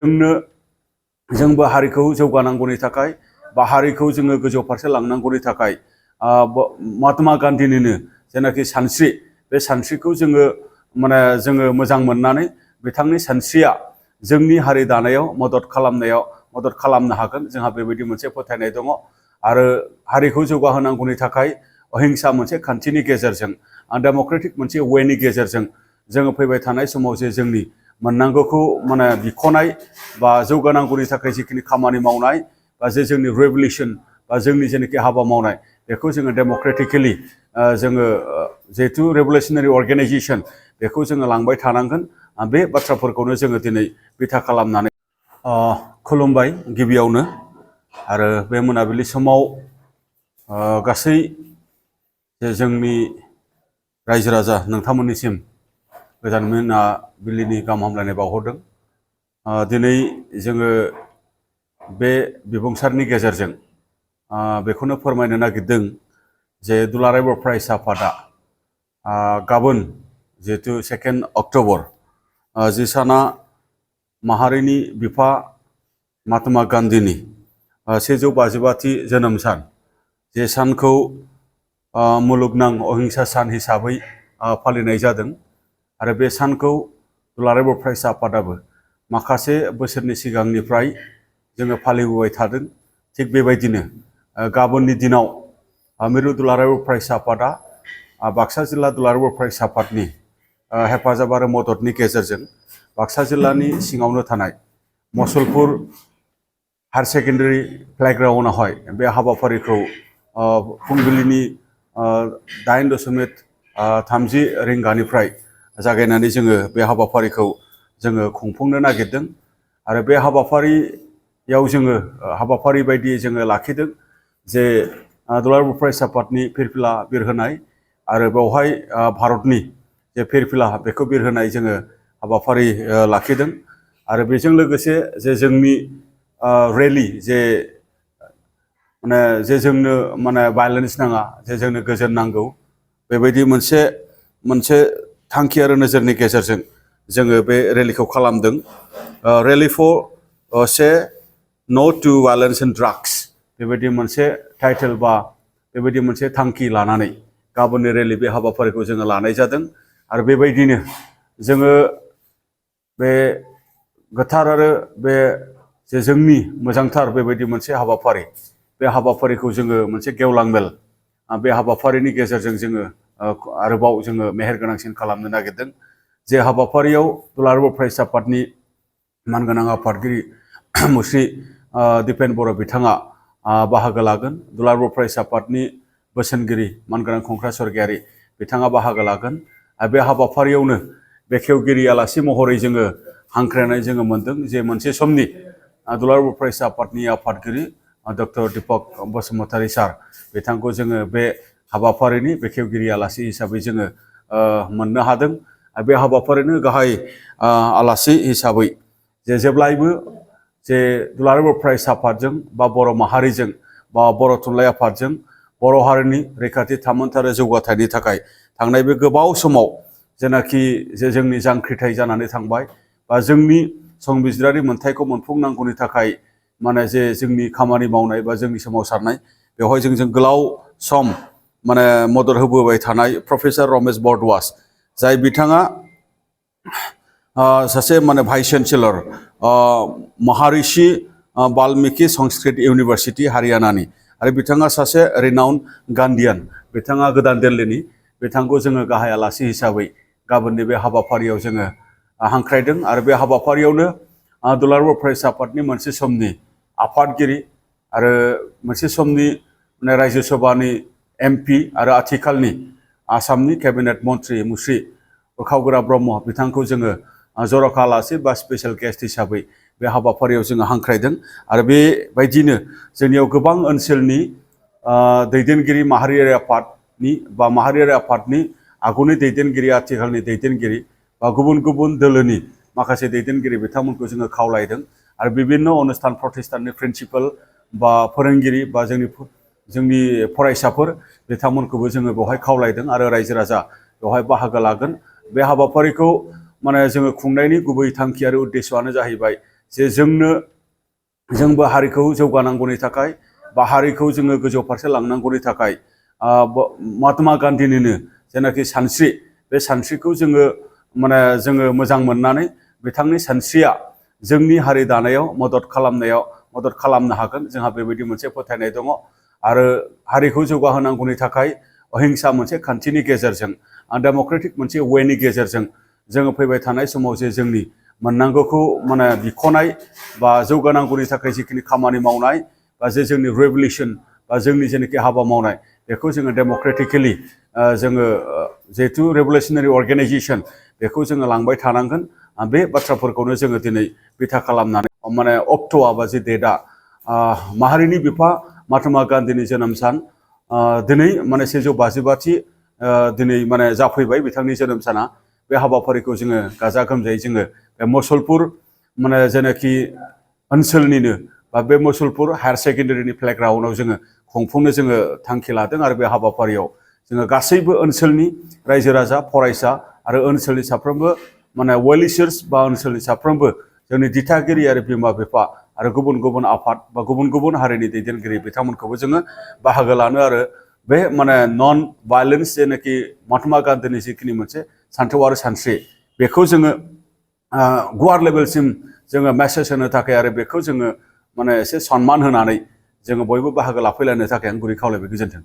जोंनो जोंबो हारिखौ जौगानांगौनि थाखाय बा हारिखौ जोङो गोजौ फारसे लांनांगौनि थाखाय महात्मा गान्धीनिनो जेनाखि सानस्रि बे सानस्रिखौ जोङो मोजां मोननानै बिथांनि सानस्रिया जोंनि हारि दानायाव मदद खालामनो हागोन जोंहा बेबायदि मोनसे फोथायनाय दङ आरो हारिखौ जौगाहोनांगौनि थाखाय अहिंसा मोनसे खान्थिनि गेजेरजों डेम'क्रेटिक मोनसे वेनि गेजेरजों जोङो फैबाय थानाय समाव जे जोंनि मोननांगौखौ बिख'नाय बा जौगानांगौनि थाखाय जिखिनि खामानि मावनाय बा जे जोंनि रेभलिउसन बा जोंनि जेनाखि हाबा मावनाय बेखौ जोङो डेम'क्रेटिकेलि जोङो जिहेथु रेभलिउसनारि अर्गेनाइजेसन बेखौ जोङो लांबाय थानांगोन बे बाथ्राफोरखौनो जोङो दिनै बिथा खालामनानै खुलुमबाय गिबियावनो आरो बे मोनाबिलि समाव गासै जे जोंनि रायजो राजा नोंथांमोननिसिम गोजान मोनाबिलिनि गाहाम हामलायनाय बावहरदों दिनै जोङो बे बिबुंसारनि गेजेरजों बेखौनो फोरमायनो नागिरदों जे दुलाराय बर' फरायसा आफादा गाबोन जिहेतु 2 अक्ट'बर जि साना माहारिनि बिफा महात्मा गान्धीनि 155थि जोनोम सान जे सानखौ मुलुगनां अहिंसा सान हिसाबै फालिनाय जादों आरो बे सानखौ दुलाराय बर' फरायसा आफादाबो माखासे बोसोरनि सिगांनिफ्राय जोङो फालिबोबाय थादों थिग बेबायदिनो गाबोननि दिनाव मिरु दुलाराय बर' फरायसा आफादा बाक्सा जिल्ला दुलाराय बर' फरायसा आफादनि हेफाजाब आरो मददनि गेजेरजों बाक्सा जिल्लानि सिङावनो थानाय मसलपुर हायार सेकेन्डारि प्लेग्राउन्डआवहाय बे हाबाफारिखौ फुंबिलिनि 8:30 रिंगानिफ्राय जागायनानै जोङो बे हाबाफारिखौ जोङो खुंफुंनो नागिरदों आरो बे हाबाफारियाव जोङो हाबाफारि बायदियै जोङो लाखिदों जे दुलाराय बर' फरायसा आफादनि फिरफिला बिरहोनाय आरो बेवहाय भारतनि जे फिरफिला बेखौ बिरहोनाय जोङो हाबाफारि लाखिदों आरो बेजों लोगोसे जे जोंनि रेलि जे जोंनो भायलेन्स नाङा जे जोंनो गोजोन नांगौ बेबायदि मोनसे थांखि आरो नोजोरनि गेजेरजों जोङो बे रेलिखौ खालामदों रेलि फर से नो टु भायलेन्स एन्ड ड्राग्स बेबायदि मोनसे टाइटेल बा बेबायदि मोनसे थांखि लानानै गाबोननि रेलि बे हाबाफारिखौ जोङो लानाय जादों आरो बेबायदिनो जोङो बे गोथार आरो बे जे जोंनि मोजांथार बेबायदि मोनसे हाबाफारि बे हाबाफारिखौ जोङो मोनसे गेवलां मेल बे हाबाफारिनि गेजेरजों जोङो आरोबाव जोङो मेहेरगोनांसिन खालामनो नागिरदों जे हाबाफारियाव दुलाराय बर' फरायसा आफादनि मानगोनां आफादगिरि मुस्रि दिपेन बर' बिथाङा बाहागो लागोन दुलाराय बर' फरायसा आफादनि बोसोनगिरि मानगोनां खंख्रा स्वर्गियारि बिथाङा बाहागो लागोन आरो बे हाबाफारियावनो बेखेवगिरि आलासि महरै जोङो हांख्रायनाय जोङो मोनदों जे मोनसे समनि दुलाराय बर' फरायसा आफादनि आफादगिरि डक्टर दीपक बसुमतारी सार बिथांखौ जोङो बे हाबाफारिनि बेखेवगिरि आलासि हिसाबै जोङो मोननो हादों आरो बे हाबाफारिनो गाहाय आलासि हिसाबै जे जेब्लायबो जे दुलाराय बर' फरायसा आफादजों बा बर' माहारिजों बा बर' थुनलाइ आफादजों बर' हारिनि रैखाथि थामोन्थाय आरो जौगाथायनि थाखाय थांनाय बे गोबाव समाव जेनाखि जे जोंनि जांख्रिथाय जानानै थांबाय बा जोंनि संबिजिरारि मोन्थायखौ मोनफुंनांगौनि थाखाय जे जोंनि खामानि मावनाय बा जोंनि सोमावसारनाय बेवहाय जों गोलाव सम मदद होबोबाय थानाय प्रफेसर रमेश बरद्वास जाय बिथाङा सासे vice chancellor महारिषि Valmiki Sanskrit university हारियानानि आरो बिथाङा सासे रिनाउन्ड गान्धीयान बिथाङा गोदान दिल्लीनि बिथांखौ जोङो गाहाय आलासि हिसाबै गाबोननि बे हाबाफारियाव जोङो हांख्रायदों आरो बे हाबाफारियावनो दुलाराय बर' फरायसा आफादनि मोनसे समनि आफादगिरि आरो मोनसे समनि रायजो सभानि MP आरो आथिखालनि आसामनि केबिनेट मन्त्रि मुस्रि खावगोरा ब्रह्म बिथांखौ जोङो जर'खा आलासि बा स्पेशेल गेस्ट हिसाबै बे हाबाफारियाव जोङो हांख्रायदों आरो बेबायदिनो जोंनियाव गोबां ओनसोलनि दैदेनगिरि माहारियारि आफादनि आगुनि दैदेनगिरि आथिखालनि दैदेनगिरि बा गुबुन गुबुन दोलोनि माखासे दैदेनगिरि बिथांमोनखौ जोङो खावलायदों आरो बिभिन्न अनुस्थान प्रतिष्ठाननि प्रिन्सिपाल बा फोरोंगिरि बा जोंनि फरायसाफोर बिथांमोनखौबो जोङो बेवहाय खावलायदों आरो रायजो राजा बेवहाय बाहागो लागोन बे हाबाफारिखौ जोङो खुंनायनि गुबै थांखि आरो उद्देश्यआनो जाहैबाय जे जोंबो हारिखौ जौगानांगौनि थाखाय बा हारिखौ जोङो गोजौ फारसे लांनांगौनि थाखाय महात्मा गान्धीनिनो जेनाखि सानस्रि बे सानस्रिखौ जोङो मोजां मोननानै बिथांनि सानस्रिया जोंनि हारि दानायाव मदद खालामनो हागोन जोंहा बेबायदि मोनसे फोथायनाय दङ आरो हारिखौ जौगाहोनांगौनि थाखाय अहिंसा मोनसे खान्थिनि गेजेरजों डेम'क्रेटिक मोनसे वेनि गेजेरजों जोङो फैबाय थानाय समाव जे जोंनि मोननांगौखौ बिख'नाय बा जौगानांगौनि थाखाय जिखिनि खामानि मावनाय बा जे जोंनि रेभलिउसन बा जोंनि जेनाखि हाबा मावनाय बेखौ जोङो डेम'क्रेटिकेलि जोङो जिहेथु रेभलिउसनारि अर्गेनाइजेसन बेखौ जोङो लांबाय थानांगोन बे बाथ्राफोरखौनो जोङो दिनै बिथा खालामनानै अक्ट'आ बा जे डेटआ माहारिनि बिफा महात्मा गान्धीनि जोनोम सान दिनै 155थि दिनै जाफैबाय बिथांनि जोनोम साना बे हाबाफारिखौ जोङो गाजा गोमजायै जोङो बे मुसलपुर जेनाखि ओनसोलनिनो बा बे मुसलपुर हायार सेकेन्डारिनि प्लेग्राउन्डआव जोङो खुंफुंनो जोङो थांखि लादों आरो बे हाबाफारियाव जोङो गासैबो ओनसोलनि रायजो राजा फरायसा आरो ओनसोलनि साफ्रोमबो वेल विशार्स बा ओनसोलनि साफ्रोमबो जोंनि दिथागिरि आरो बिमा बिफा आरो गुबुन गुबुन आफाद बा गुबुन गुबुन हारिनि दैदेनगिरि बिथांमोनखौबो जोङो बाहागो लानो आरो बे नन भायलेन्स जेनाखि महात्मा गान्धीनि जिखिनि मोनसे सान्थौ आरो सानस्रि बेखौ जोङो गुवार लेभेलसिम जोङो मेसेज होनो थाखाय आरो बेखौ जोङो एसे सनमान होनानै जोङो बयबो बाहागो लाफैलायनो थाखाय आं गुरै खावलायबाय गोजोन्थों।